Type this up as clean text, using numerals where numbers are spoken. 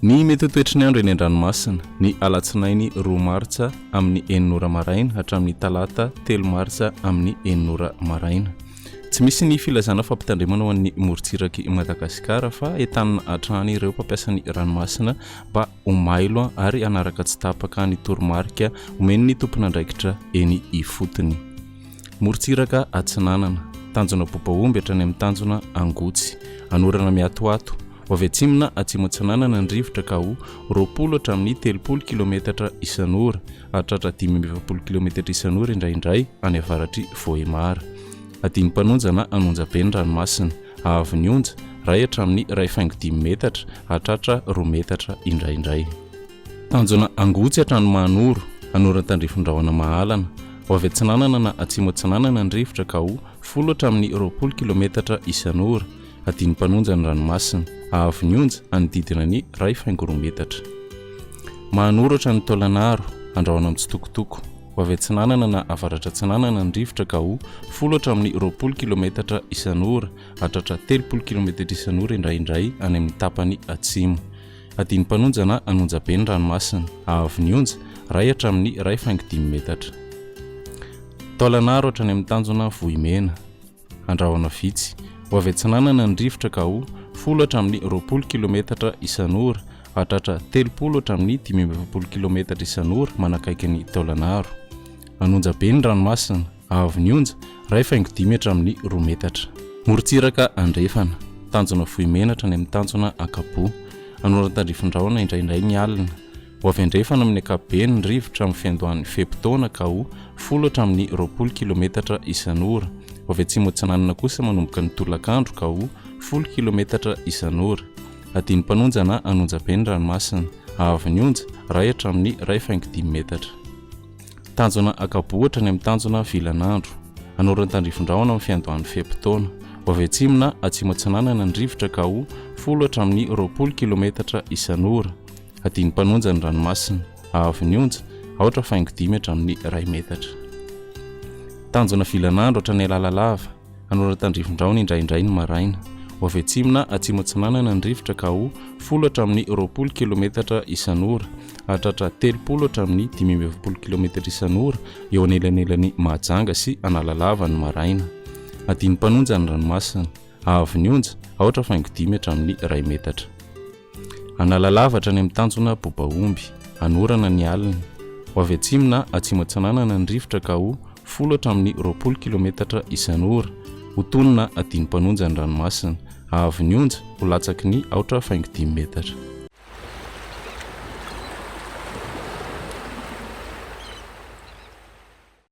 Ny mety ho toetry ny andro eny an-dranomasina, ny alatsinainy roa martsa amin'ny enina ora maraina hatramin'ny talata telo martsa amin'ny enina ora maraina. Tsy misy ny filazana fampitandremana ho an'ny morontsirak'i Madagasikara fa entanina hatrany ireo mpampiasa ny ranomasina mba ho mailo ary hanaraka tsy tapaka ny toromarika omen'ny tompon'andraikitra eny ifotony. Morontsiraka atsinanana, tanjona Bobaomby hatrany amin'ny tanjona Angotsy. Anorana miatoato. Ho avy atsimo na atsimo atsinanana ny rivotra ka ho 20 hatramin'ny 30 kilometatra isan'ora, hahatratra 45 kilometatra isan'ora indraindray any avaratr'i Vohemar. Adin'ny mpanonja na an'onja be ny ranomasina. Haavon'ny onja, iray hatramin'ny 1,5 metatra, hahatratra roa metatra indraindray. Tanjona Angotsy hatrany Mahanoro, Anoran-tandrifindrahona Mahalana. Ho avy atsinanana na atsimo atsinanana ny rivotra ka ho folo hatramin'ny 20 kilometatra isan'ora. Adin'ny mpanonja ny ranomasina. Haavon'ny onja, hanodidina ny 1,2 metatra. Mahanoro hatrany Taolanaro, Andrahona mitsitokotoko. Ho avy atsinanana na avaratra atsinanana ny rivotra ka ho folo hatramin'ny 20 kilometatra isan'ora, hahatratra 30 kilometatra isan'ora indraindray any amin'ny tapany atsimo. Adin'ny mpanonja na an'onja be ny ranomasina. Haavon'ny onja, iray hatramin'ny 1,5 metatra. Taolanaro hatrany amin'ny tanjona Vohimena. Andrahona vitsy. Ho avy atsinanana ny rivotra ka ho folo hatramin'ny 20 kilometatra isan'ora, hahatratra 30 hatramin'ny 45 kilometatra isan'ora manakaiky an'i Taolanaro. An'onja be ny ranomasina. Haavon'ny onja, 1,5 hatramin'ny roa metatra. Morontsiraka andrefana, tanjona Vohimena hatrany amin'ny tanjona Ankaboa. Anoran-tandrifindrahona indraindray ny alina. Ho avy andrefana amin'ny ankapobeny ny rivotra amin'ny fiandohan'ny fe-potoana ka ho folo hatramin'ny 20 kilometatra isan'ora. Ho avy atsimo atsinanana kosa manomboka ny tolakandro ka ho folo kilometatra isan'ora. Adin'ny mpanonja na an'onja be ny ranomasina. Haavon'ny onja, iray hatramin'ny 1,5 metatra. Tanjona Ankaboa hatrany amin'ny tanjona Vilanandro. Anoran-tandrifindrahona amin'ny fiandohan'ny fe-potoana. Ho avy atsimo na atsimo atsinanana ny rivotra ka ho folo hatramin'ny 20 kilometatra isan'ora. Adin'ny mpanonja ny ranomasina. Haavon'ny onja, aotra faingo dimy hatramin'ny iray metatra. Tanjona Vilanandro hatrany Alalalava. Anoran-tandrifindrahona indraindray ny maraina. Ho avy atsimo na atsimo atsinanana ny rivotra ka ho folo hatramin'ny 20 kilometatra isan'ora, hahatratra 30 hatramin'ny 45 kilometatra isan'ora eo anelanelan'i Mahajanga sy Analalava ny maraina. Adin'ny mpanonja ny ranomasina. Haavon'ny onja, aotra faingo dimy hatramin'ny iray metatra. Analalava hatrany amin'ny tanjona Bobaomby. Anorana ny alina. Ho avy atsimo na atsimo atsinanana ny rivotra ka ho folo hatramin'ny 20 kilometatra isan'ora. Ho tony na adin'ny mpanonja ny ranomasina. Haavon'ny onja, ho latsaky ny aotra faingo dimy metatra.